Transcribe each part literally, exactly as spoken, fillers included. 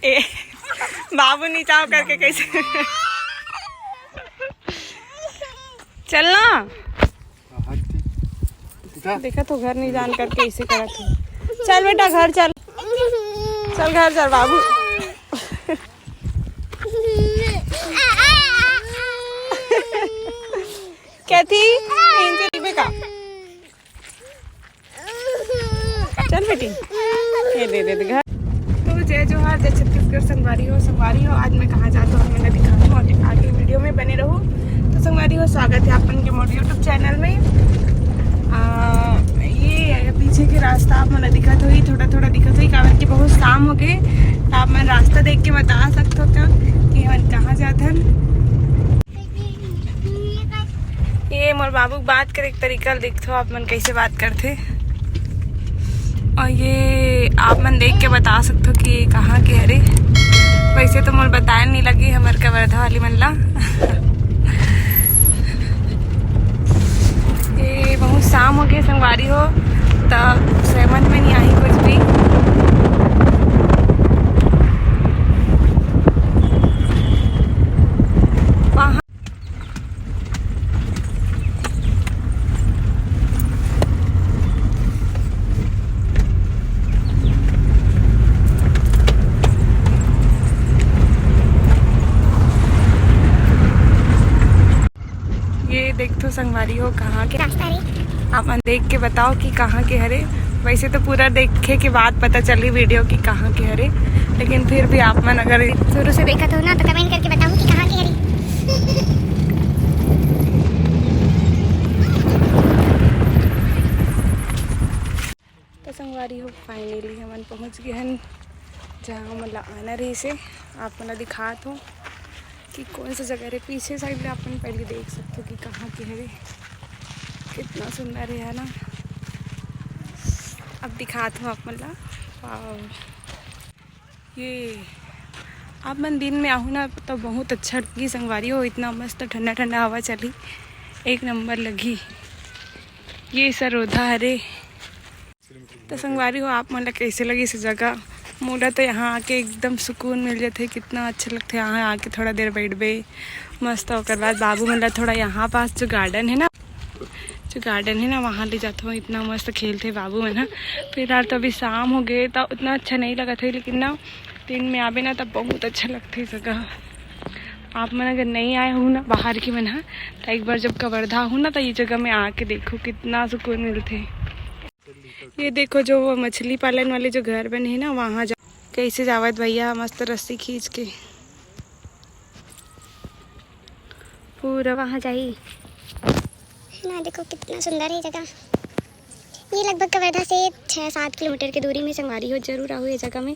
ए, बाबू नीचाव करके कैसे चल ना। देखा तो घर नहीं जान करके इसे करत हो। चल बेटा घर चल, चल घर चल बाबू। कैथी, इनसे चलबे का? चल बेटी, ये दे दे घर। तो जय जोहार, जय छत्तीसगढ़ संगवारी हो, संगवारी हो। आज मैं कहाँ जाता हूँ, मैं दिखाती हूँ, आगे, आगे वीडियो में बने रहो। तो संगवारी हो, स्वागत है अपन के मोर YouTube चैनल में। आ, ये पीछे के रास्ता आप मन दिखत होही, थोड़ा थोड़ा दिखत होही, काबर कि बहुत शाम हो गए। तो आप मन रास्ता देख के बता सकते हो क्या कि हमन कहाँ जाथन। ये मोर बाबू के बात करे के तरीका ल देखथो आप मन कैसे बात करथे। और ये आप मन देख के बता सकथो कि ये कहाँ के हरे। वैसे तो मोर बताए नहीं लगी हमर कवर्धा वाली मन ला। ये बहुत शाम हो गए संगवारी हो, तब समझ में नहीं आई कुछ भी। वहाँ ये देखथो संगवारी हो कहाँ के रास्ता रे। आप मन देख के बताओ कि कहाँ के हरे। वैसे तो पूरा देखे के बाद पता चली वीडियो कि कहाँ के हरे, लेकिन फिर भी आप मन अगर शुरू से देखत हो ना तो कमेंट करके बताओ कि कहाँ के हरे। तो संगवारी हो, फाइनली हमन पहुँच गए हन जहाँ हमन ला आना रहिस हे। आप मन ला दिखात हो कि कौन सा जगह रे। पीछे साइड ले अपन पहले देख सकते हो कि कहाँ के हरे। कितना सुंदर है ना। अब दिखात हो आप मन ला। वाओ। ये आप मन दिन में आहू ना तो बहुत अच्छा लगही संगवारी हो, इतना मस्त ठंडा ठंडा हवा चली, एक नंबर लगही। ये सरोधा हरे। तो संगवारी हो, आप मन ला कैसे लगिस जगह? मोला तो यहाँ आके एकदम सुकून मिल जाथे, कितना अच्छा लगथे यहाँ आके थोड़ा देर बैठबे मस्त। ओकर बाद बाबू मन ला थोड़ा यहाँ पास जो गार्डन है ना, जो गार्डन है ना, वहाँ ले जाथो। इतना मस्त खेलथे बाबू मन ह। फिलहाल तो अभी शाम हो गए, तो उतना अच्छा नहीं लगत है, लेकिन ना दिन में आबे ना, तब बहुत अच्छा लगथे जगह। आप मन अगर नहीं आए हो ना बाहर के मन ह, तो एक बार जब कवर्धा हो ना, तो ये जगह में आके देखो, कितना सुकून मिलथे। ये देखो, जो वो मछली पालन वाले जो घर बने हैं ना, वहाँ जा, कैसे जावत भैया मस्त रस्सी खींच के पूरा वहाँ जाही। ना देखो, कितना सुंदर है जगह। ये लगभग कवर्धा से छः सात किलोमीटर की दूरी में संगवारी हो, जरूर आओ ये जगह में,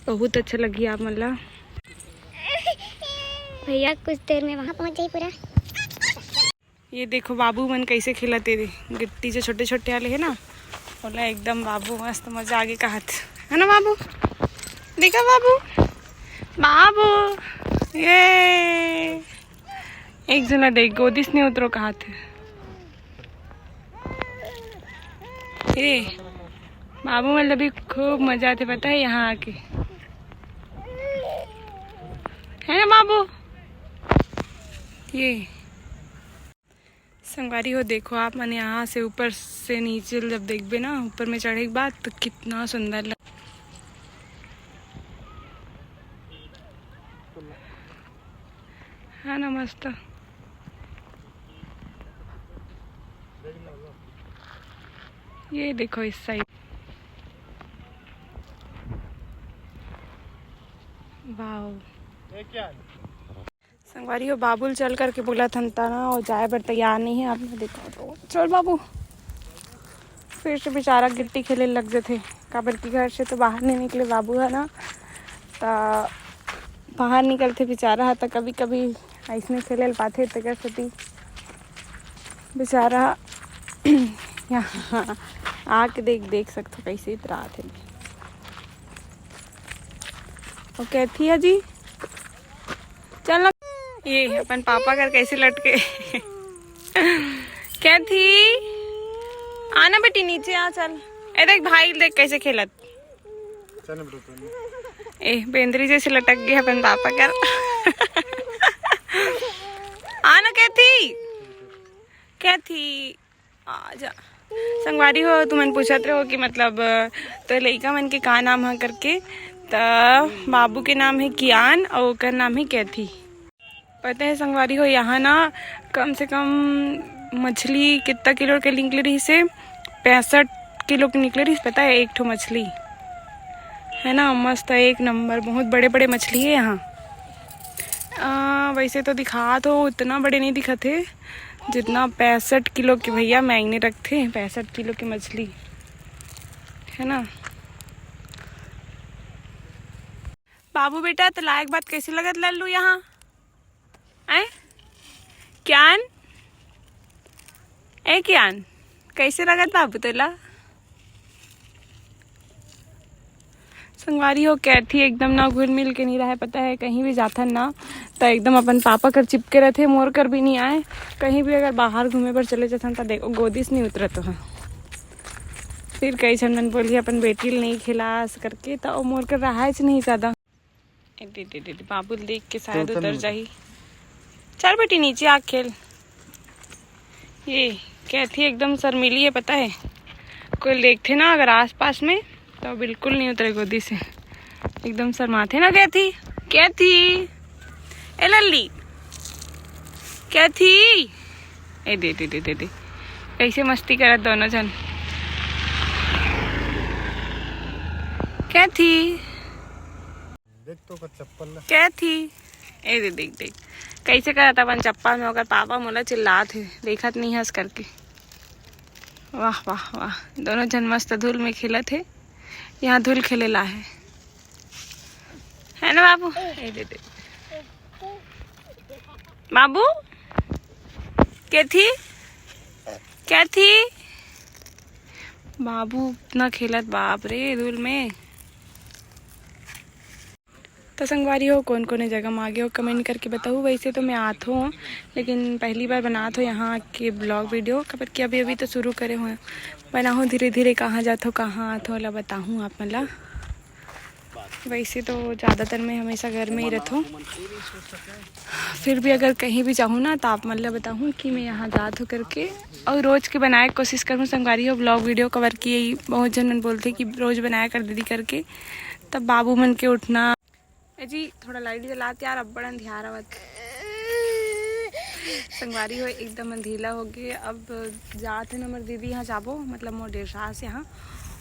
बहुत अच्छा लगी आप मन ला। भैया कुछ देर में वहाँ पहुँच जाही पूरा। ये देखो बाबू मन कैसे खेलत हे रे, गिट्टी जो छोटे छोटे वाले है ना, ओला एकदम बाबू मस्त मजा आगे कहत है ना बाबू। देखा बाबू, बाबू, ये एक जना देख गोदिस नहीं उतरो कहत है। ए बाबू मन ला भी खूब मजा आते पता है यहाँ आके, है ना बाबू? ये संगवारी हो, देखो आप मन यहाँ से ऊपर से नीचे जब देखबे ना, ऊपर में चढ़े के बाद तो कितना सुंदर लग, है ना मस्त। ये देखो इस साइड, वाओ। संगवारी हो, बाबू ल चल करके बोलत हन तना, वो जाए बर तैयार नहीं है। आप मन देखो तो चल बाबू, फिर से बेचारा गिट्टी खेले लग जथे, काबर कि घर से तो बाहर नहीं निकले बाबू है ना, त बाहर निकलथे बेचारा ह, त कभी कभी ऐसने खेले ल पाथे, तेकर सेती बेचारा यहाँ आके देख, देख सकथो कैसे इतरात हे। वो कैथी है जी, चल ना। ये अपन पापा कर कैसे लटके। कैथी, आना बेटी, नीचे आ, चल। ए देख भाई, देख कैसे खेलत। चल ना बेटा, चल ना। ए, बेंदरी जैसे लटक गे अपन पापा कर। आ ना, कैथी, कैथी, आ जा। संगवारी हो, तुमन पूछत रहो कि मतलब, तो लइका मन के का नाम ह करके, त बाबू के नाम है कियान और ओकर नाम है कैथी। पता है संगवारी हो, यहाँ ना कम से कम मछली कितना किलो के निकले रहिस हे? पैंसठ किलो के निकले रहिस, पता है, एक ठो मछली। है ना, मस्त है, एक नंबर, बहुत बड़े बड़े मछली है यहाँ। आ, वैसे तो दिखात हो, उतना बड़े नहीं दिखत हे, जितना पैंसठ किलो के भैया मायने रखथे, पैंसठ किलो के मछली, है ना। बाबू बेटा, तो लायक बात कैसे लगत लल्लू यहाँ? ऐ कियान, ऐ कियान, कैसे लगत बाबू तोला? संगवारी हो, कैथी एकदम ना घुल मिल के नहीं रहे, पता है, कहीं भी जाथन ना, त एकदम अपन पापा कर चिपके रहथे, मोर कर भी नहीं आए। कहीं भी अगर बाहर घूमे बर चले जाथन, त देखो, गोदी से नहीं उतरत ह। फिर कई झन मन बोलही, अपन बेटी ल नहीं खिलास करके, त ओ मोर कर रहायच नहीं ज्यादा। ए दे, दे, दे, दे, बाबू ल देख के शायद उतर जाही। चल बेटी, नीचे आ खेल। ये कैथी एकदम शर्मीली है, पता है, कोई देखथे ना अगर आसपास में, तो बिल्कुल नहीं उतरे गोदी से, एकदम शर्माथे ना कैथी। कैथी, ए लल्ली, कैथी, ए दे, दे, दे, दे, दे, कैसे मस्ती करत दोनों झन। कैथी, देख तो ओकर चप्पल ला। कैथी, ए दे, देख, देख, कैसे करत अपन चप्पल में, ओकर पापा मोला चिल्लात हे, देखत नहीं हस करके। वाह, वाह, वाह, दोनों झन मस्त धूल में खेलत हे। यहाँ धूल खेले ला हे, है ना बाबू? ए दे, दे, बाबू, कैथी, कैथी, बाबू इतना खेलत, बाप रे, धूल में। तो संगवारी हो, कौन कौन ए जगह में आगे हो, कमेंट करके बताओ। वैसे तो मैं आत हूँ, लेकिन पहली बार बनात हो यहाँ के ब्लॉग वीडियो, काबर कि अभी अभी तो शुरू करे हो, बनाहूँ धीरे धीरे, कहाँ जात हो, कहाँ आत हो, ला बताहूँ आप मन ला। वैसे तो ज़्यादातर मैं हमेशा घर में ही रहता हूँ, फिर भी अगर कहीं भी जाहूँ ना, तो आप मन ला बताहूँ कि मैं यहाँ जात हूँ करके। और रोज़ के बनाए के कोशिश करूँ संगवारी हो ब्लॉग वीडियो, काबर कि बहुत झन मन बोलथे कि रोज़ बनाया कर दीदी करके। तब बाबू मन के उठना। ए जी, थोड़ा लाइट जलात यार, अब्बड़ अंधियार आवत। संगवारी हो, एकदम अंधीला हो गए। अब जात है ना, हमर दीदी यहाँ जाबो, मतलब मोर डेढ़ सास यहाँ,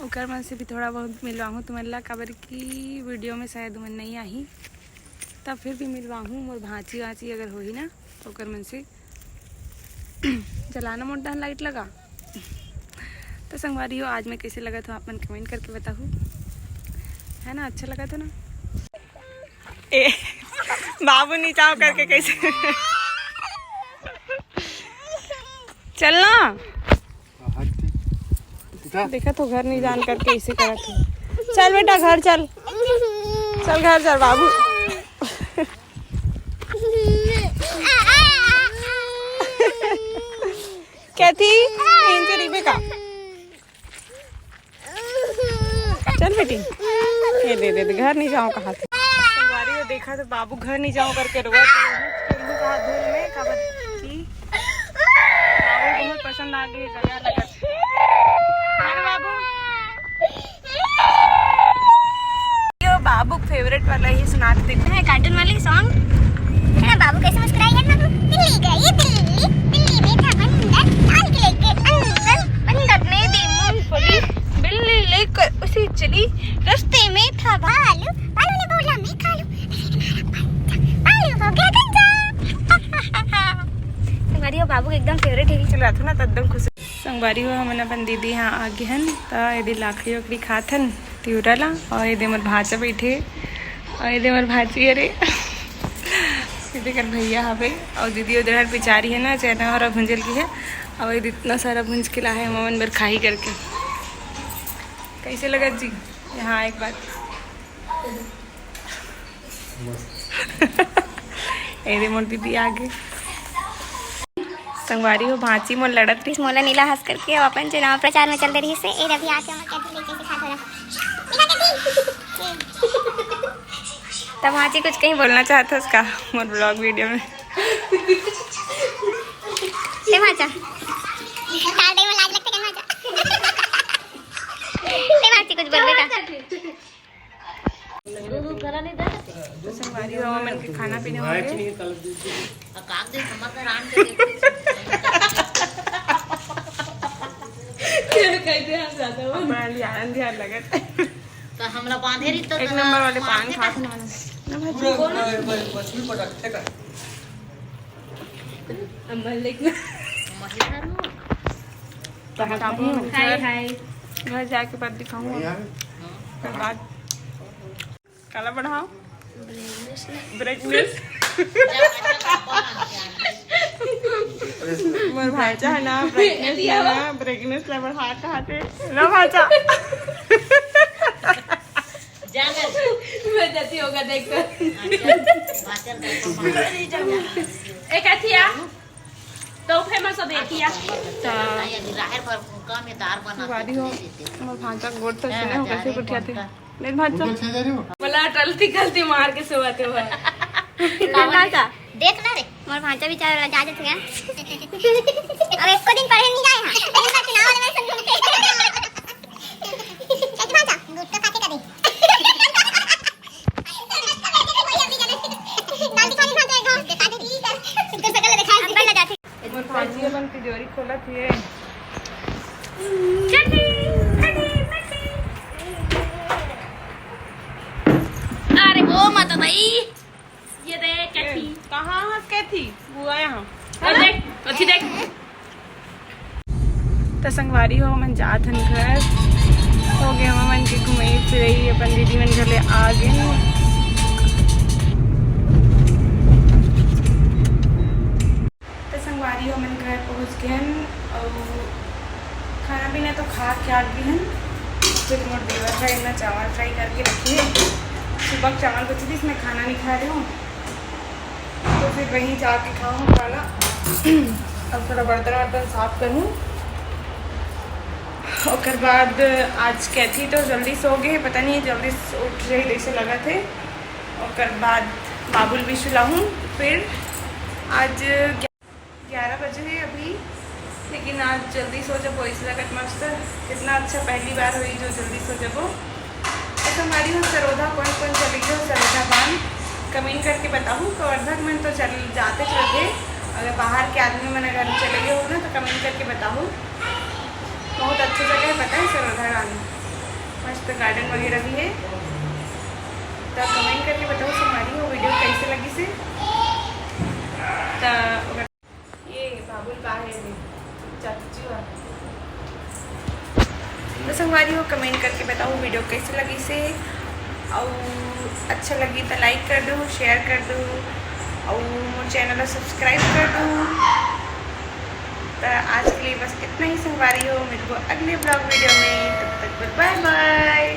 ओकर मन से भी थोड़ा बहुत मिलवाहूँ तुमन ला, काबर कि वीडियो में शायद उमन नहीं आही, तब फिर भी मिलवाहूँ। मोर भांची वांची अगर होही ना, तो ओकर मन से जलाना मोर डहन लाइट लगा। तो संगवारी हो, आज मैं कैसे लगत हूँ, आप मन कमेंट करके बताहू, है ना, अच्छा लगत हो ना? ए, बाबू नीचाव करके कैसे चलना। देखा तो घर नहीं जान करके इसे करत हो। चल बेटा, घर चल, चल घर चल बाबू। कैथी, नीचे रिबेका। चल बेटी, ये दे दे, दे, घर नहीं जाओ कहा थे। संगवारी हो, देखा तो बाबू घर नहीं जाओ करके रोवत हे। फिर भी कहा धूल में, काबर कि बाबू बहुत पसंद आ गई, गया लगत। अरे बाबू, यो बाबू फेवरेट वाला ही सुना देते हैं, कार्टून वाली सॉन्ग। है ना बाबू, कैसे मुस्कुराई है बाबू? बिल्ली गई दिल्ली, बिल्ली में था बंदर, डाल के लेके अंदर, बंदर ने दी मूंगफली, बिल्ली लेकर उसे चली, रास्ते में था भालू, भालू ने बोला मैं खा लूं, भालू हो गया गंजा। संगवारी हो, बाबू के एकदम फेवरेट है। चल रहा था ना, तो एकदम खुश। संगवारी हो, हमन अपन दीदी यहाँ आ गे हन, त एदे लाखड़ी ओखड़ी खात हन तिवरा ला, और एदे मोर भांचा बैठे, और एदे मोर भांची, अरे दीदी कर भैया हवे, और दीदी उधर हर पिचारी है ना, चना हरा भुंजल की है, और एदे इतना सारा भुंज के ला है हमन बर खाही करके। कैसे लगत जी यहाँ एक बार? ए रे मोर दीदी आगे। संगवारी हो, भांची मोर लड़त रहिस, मोला नीला हंस करके, अउ अपन चुनाव प्रचार में चल दे रहिस हे। ए रवि आके हमर कैथी लेके से खात हो रहा। देखा कैथी? तब भांची कुछ कहीं बोलना चाहत हस का मोर vlog video में? ए भांचा, तार दे में लाज लगथे कहीं भांचा। ए भांची कुछ बोलबे का? तो संगवारी हो, हमन के खाना पीना हो गे। बड़ा लियारन दियार लगत। तो हमरा बांधे रही तो एक नंबर वाले पान खात हन। ना भाई, पूरा मछली पटकथे का। अम्मा लेके। महिला रू। तो हम हाय, हाय। घर जाके बाद दिखाऊंगा। भैया। फिर बाद काला बढ़ाओ। ब्रेकनेस। मोर भांचा है ना, ब्रेकनेस है ना, ब्रेकनेस ला बढ़ा कहाते। ना भांचा। जाना। मैं जाती होगा देखकर। अच्छा, भांचा का। एक अथिया। तो फेमस हो देखिया। तो नहीं, अभी राहर भर कम है, दार बना के संगवारी हो, दे देते। मोर भांचा गोड़ तो हाँ, सुने हो, जा कैसे रहे उठिया थे। कौन का? नहीं भांचा। बोला, टलती गलती मार के सोवाथे भाई। नहीं भांचा। देख ना रे, मोर भांचा बेचारा जा जाथे का। अब एको दिन पढ़े नहीं जाए हां। इन बार चुनाव वाले में सुन। एक भांचा, गुटखा खाते का दे। दाल दिखा दे भांचा, एक बार। दिखा दे, ठीक है। इनका शकल दिखा दे। मोर भांची अपन तिजोरी खोलत हे। अरे वो माता भाई, ये दे कैथी। कहाँ हस कैथी? बुआ यहाँ। अरे देख, अथी देख। त संगवारी हो, हमन जात हन घर। हो गे हमन के घुमई फिरई, अपन दीदी मन घर ले आ गेन। त संगवारी हो, हमन घर पहुँच गेन अउ खाना पीना तो खा के आ गेन। फिर मोर देवर भाई ना चावल फ्राई करके रखे हे। सुबह के चावल बचे थे, इसमें खाना नहीं खा रहे हूँ। तो फिर वहीं जाके खाऊँ खाना। अब थोड़ा बर्तन वर्तन साफ करूँ। ओकर बाद आज कैथी तो जल्दी सो गे, पता नहीं जल्दी से उठ रही जैसे लगा थे। ओकर बाद बाबुल भी सुलाहूँ। फिर आज ग्यारह बजे है अभी, लेकिन आज जल्दी सो जब वैसे लगत मस्त। कितना अच्छा, पहली बार हुई जो जल्दी सो जबो। तो संगवारी हो, सरोधा कौन कौन चले गए हो सरोधा बांध, कमेंट करके बताओ। कवर्धा मन तो चल जाते चलते, अगर बाहर के आदमी मन अगर चले गए हो ना तो कमेंट करके बताओ। बहुत अच्छी जगह है, पता है, सरोधा बांध, मस्त गार्डन वगैरह भी है। तो कमेंट करके बताओ संगवारी हो, वीडियो कैसे लगी से। तो ये बाबुल का है, ये चाची जी वाला। तो संगवारी हो, कमेंट करके बताओ वीडियो कैसे लगी से, और अच्छा लगी तो लाइक कर दो, शेयर कर दो, और मोर चैनल ला सब्सक्राइब कर दो। तो आज के लिए बस इतना ही संगवारी हो, मिलबो अगले ब्लॉग वीडियो में, तब तक बाय बाय।